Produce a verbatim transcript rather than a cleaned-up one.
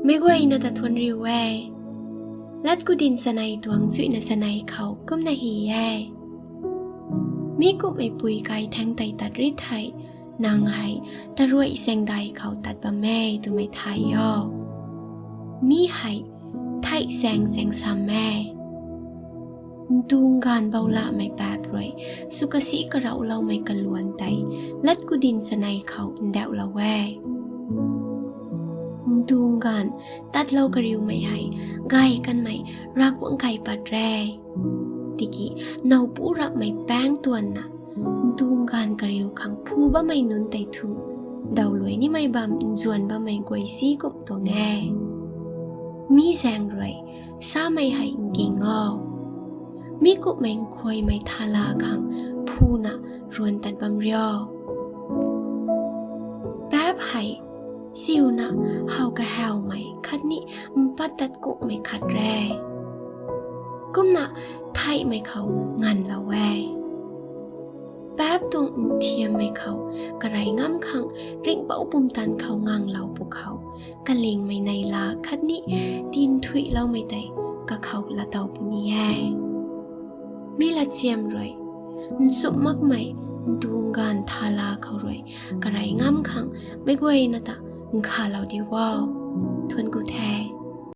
Meic guayna ta thuanc riu e. Lat kudin chanei tuang chuihna chanei khou kumna hy e: Mi kumhmei pui kai thaeng tei tat ri thei, nang hei taruai saengdai khou tat bam e twmei thay o. Mi hei theih saeng chaeng sam e. Ntung gaanv boulamei paap rui swkasi karauhloumei kaluan tei lat kudin chanei khou ndauhlou e. Ntung gaanv tatlou kariumei hei gay kanmei Ravguangc kai pat re. Tiki nowpu rapmei paengc tuanna ntung gaanv kariu khang phu bammei nunc tei thu, dawluai nimei bam nzuan bammei guaysi kum tuang e. Mi zaeng rui samei hei nking o: Mi kumhmei nkhuaymei thala khang phuna ruan tat bam rio. Paap hei siuna how kahawmei khatni mpat tat kumhmei khat re. Kumna theihmei khou nganvlou e. Paap tuang nthiammei khou karey ngam khang ringhpouc pumtan khou nganglou pwkhou, kalingmei neihla khatni tinthuihloumei tei kakhou laatow puni e. Mi latchiam rui nchumh makmei ntung gaanv thala khou rui karey ngam khang meic guayna ta nkhavlou di o. Thuanc ku the.